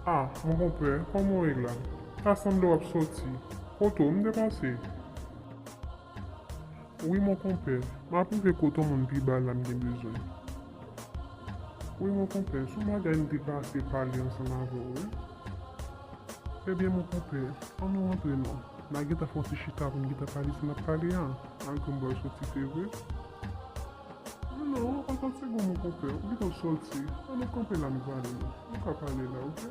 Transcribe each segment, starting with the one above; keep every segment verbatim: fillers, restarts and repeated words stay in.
Ah, mon konpè, kòman w ye la? Ta sanble w ap sòti. Kote w, m te pase. Wi, mon konpè, m ap rive kote w, moun pi ba la m gen bezwen. Wi, mon konpè, se yon bagay m te pase pale ansanm avè w, wi. Ebyen, mon konpè, ann nou rantre non. N a gentan fè yon ti chita pou n gentan pale sa n ap pale a, malgre m pral sòti, se vre. Non, atann segonn, mon konpè, ou gentan sòti. Ann nou kanpe la, nou pale non. Nou ka pale la, oke?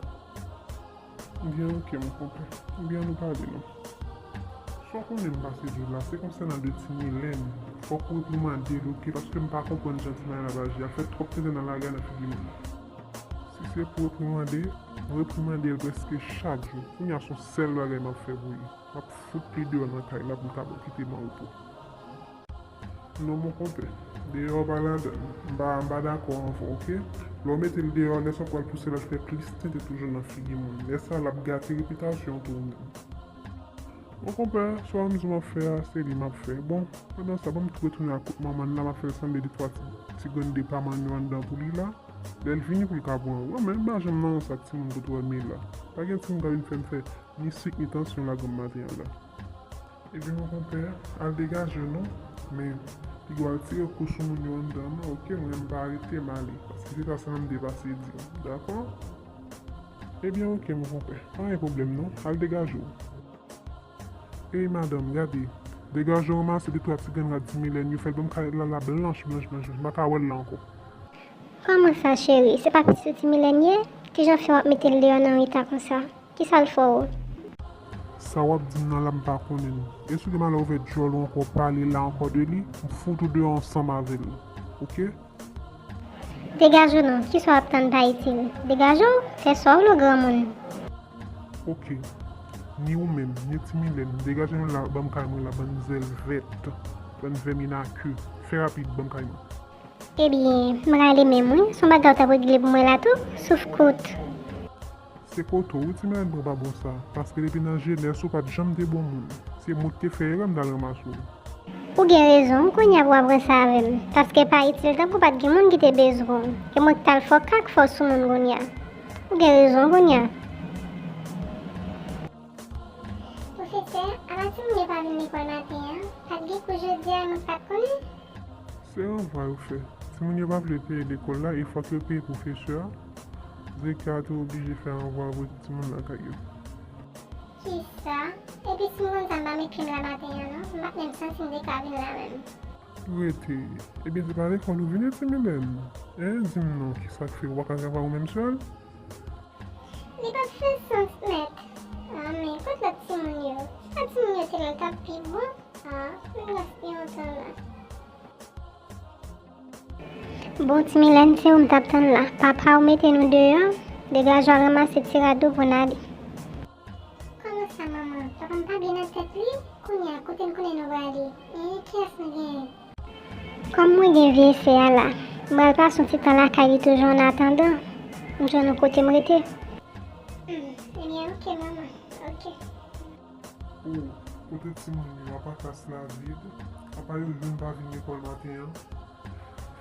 Byen, oke, mon konpè. Byen, nou pale non. Sa w konnen m pase di w la, se konsènan de Ti Milèn. Fòk ou reprimande l, oke? Paske m pa konprann jan ti nèg la ap aji. L ap fè twòp tenten nan lagay nan figi moun. Si se pou reprimande, m reprimande l prèske chak jou. Kounye a se yon sèl bagay m ap fè pou li. M ap fout li deyò nan kay la pou l kapab kite m an repo. Non, mon konpè. Deyò pa ladan l. M pa, m pa dakò avè w, oke? Lè w mete l deyò, lè sa w pral pouse l al fè plis tenten toujou nan figi moun. Lè sa a, l ap gate repitasyon w tou ou menm. Mon konpè, sa w di m ap fè a, se li m ap fè. Bon, pandan sa, ban m tou retounen ak kout manman l la, m ap fè l sanble de twa ti, ti grenn de pa manyo anndan pou li la. Lè l vini pou l ka pran. Wi, men m pa janm nan yon sak timoun pou twò mil la. Pa gen timoun k ap vin fè m fè ni sik ni tansyon lagranm maten an la. Ebyen, mon konpè, al degaje w non. Men, piga w al tire kou sou moun yo anndan non, oke? Mwen, m pa rete, m ale. Paske se ta sèlman m te pase di w. Dakò? Ebyen, oke, mon konpè. Pa gen pwoblèm non. Al degaje w. Ey, madanm, gade. Degaje w, ranmase de twa ti grenn rad Ti Milèn yo, fè l ban m kay la, la blanch, blanch, blanch, blanch. M pa ka wè l la ankò. Kòman sa, cheri? Se pa pitit ou Ti Milèn ye? Kijan fè w ap mete l deyò nan eta konsa? Kisa l fè w? Sa w ap di m nan la, m pa konnen l. E si w gen malè ouvè djòl ou ankò pale la ankò de li, m fout ou deyò ansanm avè l. Oke? Degaje w non, kisa w ap tann pa itil? Degaje w, fè sa w vle w granmoun. Oke. Ni ou menm, ni Ti Milèn, degaje nou la, ban m kay mwen la, bann zèl vèt, bann vèmin a ke. Fè rapid, ban m kay mwen. Ebyen, m rale menm wi, se yon bagay w t ap regle pou mwen la tou, souf kout. Se kote w wi, Ti Milèn pran pa bon sa, paske depi nan jenès ou pa t janm te bon moun. Se mwen ki te fè erè m t al ranmase w. Ou gen rezon wi, kounye a pou w ap ranse avè m, paske pa itil tankou pa t gen moun ki te bezwen w, e mwen k t al fè w kak fè w sou moun kounye a. Ou gen rezon kounye a. Pwofesè, apa timoun yo pa vin lekòl maten an? Pa t gen kou jodi a, mwen pa t konnen? Se ranvwa yo fè. Timoun yo pa vle peye lekòl la, e fòk yo peye pwofesè a. Direktè a te oblije fè ranvwa voye tout timoun lakay yo. Kisa? Epi si m konn sa, m pa met pye m la maten an non. M pa t menm santi m te ka vin la menm. Rete. Ebyen, se pa lekòl ou vin ye, Ti Milèn? Hein, di m non, kisa k fè ou pa ka travay ou menm sèl? Li p ap fè sans, mèt. Ah, men kot lòt timoun yo? Si pa timoun yo te la, l t ap pi bon. Ah, men gaspiye yon tan la. Bon, Ti Milèn, se ou m t ap tann la. Papa w mete nou deyò, degaje w al ranmase ti rad ou pou n ale. Kòman sa, manman? Papa m pa byen nan tèt li? Kounye a, kote n konnen nou prale? E kiyès nou genyen? Kòm mwen gen vye sè a la, m pral pase yon ti tan lakay li toujou annatandan m jwenn yon kote m rete. Hmm, ebyen, oke, manman. Oke. O, kote timoun yo? Apa klas la vid? Apa yo youn pa vin lekòl maten an?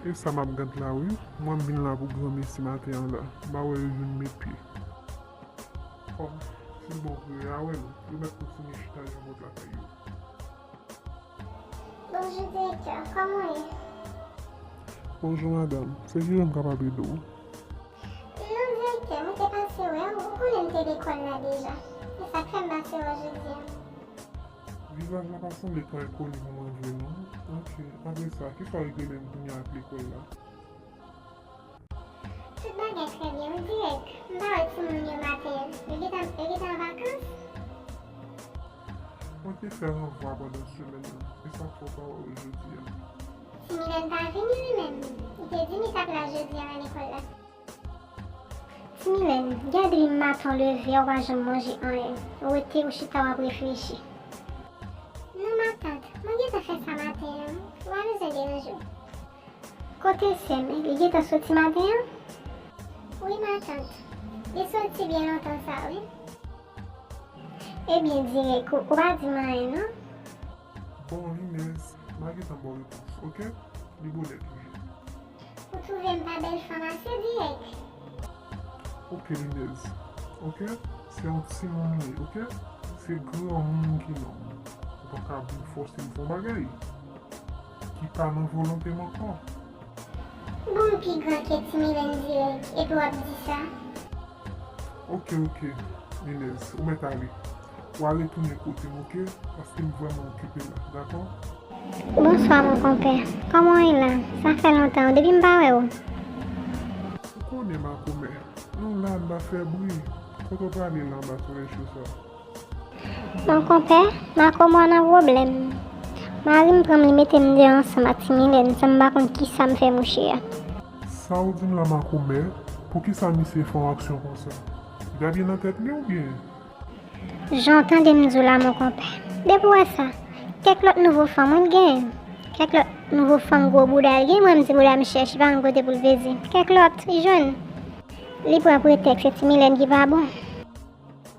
E sa m ap gad la wi. Mwen m vin la pou granmesi maten an la. M pa wè yo youn met pye. Kòm, si l bon pou yo, y a wè nou. Yo mèt kontinye chita yon bòt lakay yo. Bonjou, direktè. Kòman w ye? Bonjou, madanm. Se kijan m kapab ede w? Non, direktè, mwen te pase wè w. Ou konnen m te lekòl la deja. Se sa k fè m pase wè w jodi a. Vizaj la pa sanble twò enkoni pou mwen vre, non. Oke. Apre sa, kisa w regle menm kounye a ak lekòl la? Tout bagay trè byen, wi, dirèk. M pa wè timoun yo maten an. Yo gentan, yo gentan an vakans? Mwen te fè ranvwa pandan semèn nan. E sa k fè w pa wè yo jodi a. Ti Milèn pa vini, li menm. Li te di m li t ap la jodi a nan lekòl la. Ti Milèn, gade li maten w leve a, ou pa janm manje anyen. Ou rete, ou chita, w ap reflechi. Non, matant, mwen gentan fè sa maten an. Ou pa bezwen deranje w. Kote sè m? Li gentan soti maten an? Wi, matant. Li soti byen lontan sa, wi. Ebyen, dirèk, ou, ou pa di m anyen, non? Bon, Linèz, m a gentan ba w repons, oke? Li bonè toujou. Ou twouve m pa bèl fanm ase dirèk? Oke, Linèz. Ok? Se yon timoun li, ok? Se granmoun ki nonm. Ou pa ka vin fòse m fè yon bagay ki pa nan volonte m ankò. Bon, m pi gran ke Ti Milèn dirèk, epi w ap di sa? Ok, ok, Inez, ou mèt ale. W a retounen kote m, ok? Paske m vrèman okipe la, dakò? Bonswa, mon konpè. Kòman w ye la? Sa fè lontan, depi m pa wè w. Ou konnen, makomè, nou la, n pa fè bri. Kote w prale la anba solèy cho sa? Mon konpè, makomè w nan pwoblèm. Mari m pran m, li mete m deyò ansanm ak Ti Milèn, san m pa konn kisa m fè mouche a. Sa w di m la, makomè? Poukisa misye fè yon aksyon konsa? Li pa byen nan tèt li oubyen? Jan w tande m di w la, mon konpè. Depi w wè sa, kèk lòt nouvo fanm wi l genyen. Kèk lòt nouvo fanm gwo bouda l genyen, mwen m di bouda m chèch, li pa konn kote pou l peze. Kèk lòt, li jwenn. Li pran pretèks se Ti Milèn ki pa bon.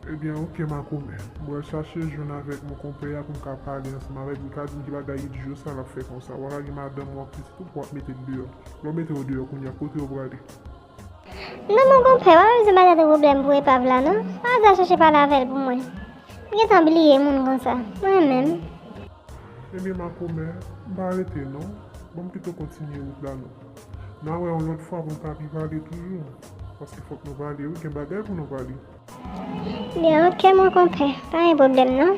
Ebyen, ok, makomè. M pral chache jwenn avèk mon konpè a pou m ka pale ansanm avèk li. Li ka di m ki bagay idyo sa l ap fè konsa. W a lage madanm ou ak pitit ou pou w ap mete l deyò. Lè w mete yo deyò kounye a, kote yo prale? Non, mon konpè, w pa bezwen bay tèt ou pwoblèm pou epav la, non. Aza chache pale avè l pou mwen. M gentan bliye moun konsa. Mwen menm. Ebyen, makomè, m pa rete, non. Ban m kite w kontinye wout la, non. N a wè yon lòt fwa pou n pa pi pale toujou. Paske fòk nou pale, wi, gen bagay pou nou pale. Byen, ok, mon konpè. Pa gen pwoblèm, non.